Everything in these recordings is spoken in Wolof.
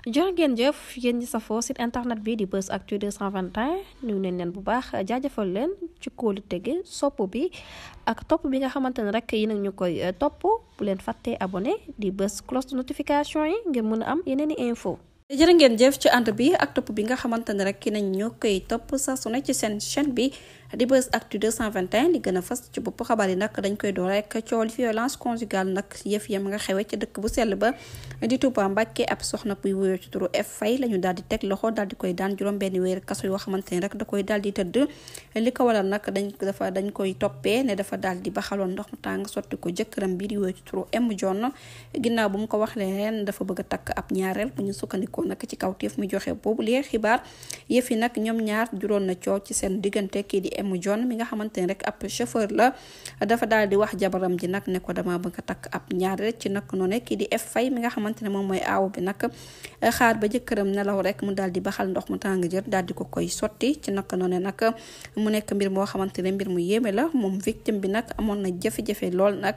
jërë ngeen jëf yéen ñi safoo site internet bi di Buzz Actu 221 ñu neen leen bu baax jaajëfal leen ci kóolu tege sopp bi ak topp bi nga xamante ne rek yi nag ñu koy topp bu leen fàttee abonné di bës cloche de notification yi ngir mën a am yeneen i info jërë ngeen jëf ci ànd bi ak topp bi nga xamante ne rek ki nañ ñu koy topp saa su ne ci seen chaîne bi di Buzz Actu 221 li gën a fas ci bopp xabaar yi nag dañ koy door rek coowal violence conjugale nag yëf yam nga xewe ci dëkk bu sell ba di Touba Mbacké ab soxna buy wuyoo ci turu F Faye la ñu daal di teg loxo daal di koy daan juróom benn weer kaso yoo xamante ne rek da koy daal di tëdd li ko waral nag dañ koy toppee ne dafa daal di baxaloon ndox mu tàng sotti ko jëkkëram bi di wuyoo ci turu M John ginnaaw bu mu ko wax leen dafa bëgg a takk ab ñaareel bu ñu sukkandikoo nag ci kawteef mu joxe boobu lee xibaar yëf yi nag ñoom ñaar juróon na coow ci seen diggante kii di M John mi nga xamante ne rek ab chauffeur la dafa daal di wax jabaram ji nag ne ko dama bëgg a takk ab ñaareel ci nag noonu kii di F Faye mi nga xamante ne moom mooy aaw bi nag xaar ba jëkkëram nelaw rek mu daal di baxal ndox mu tàng jër daal di ko koy sotti ci nag noonu nag mu nekk mbir moo xamante ne mbir mu yéeme la moom victime bi nag amoon na jafe-jafe lool nag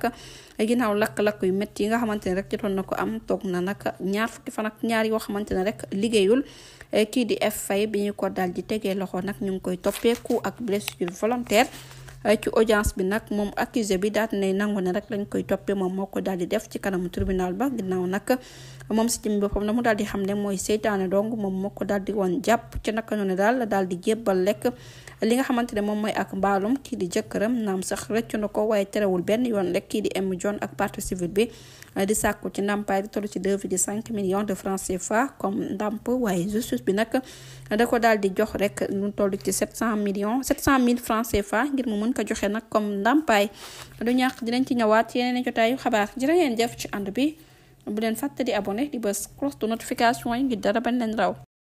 ginnaaw lakk-lakk yu métti yi nga xamante ne rek jotoon na ko am toog na nag ñaar fukki fan ak ñaar yoo xamante ne rek liggéeyul kii di F Faye bi ñu ko daal di tegee loxo nag ñu ngi koy toppee coup ak blessure volontaire ci audience bi nag moom accusé bi daal ne nangu ne rek lañ koy toppee moom moo ko daal di def ci kanamu tribunal ba ginnaaw nag moom si jëm boppam la mu daal di xam ne mooy seytaane dong moom moo ko daal di woon jàpp ci naka noonu daal di jébbal lekk li nga xamante ne moom mooy ak mbaalum kii di jëkkëram naam sax rëccu na ko waaye terewul benn yoon rek kii di M John ak partie civile bi di sàkku ci ndàmpaay bi toll ci 2,5 millions de francs CFA comme ndàmp waaye justice bi nag da ko daal di jox rek lu toll ci 700 000 francs CFA ngir mu mën ko joxe nag comme ndàmpaay du ñàkk dinañ ci ñëwaat yeneen jotaayu xabaar jërë ngeen jëf ci ànd bi bu leen fàtte di abonné di bës cloche de notification yi ngir dara bañ leen raw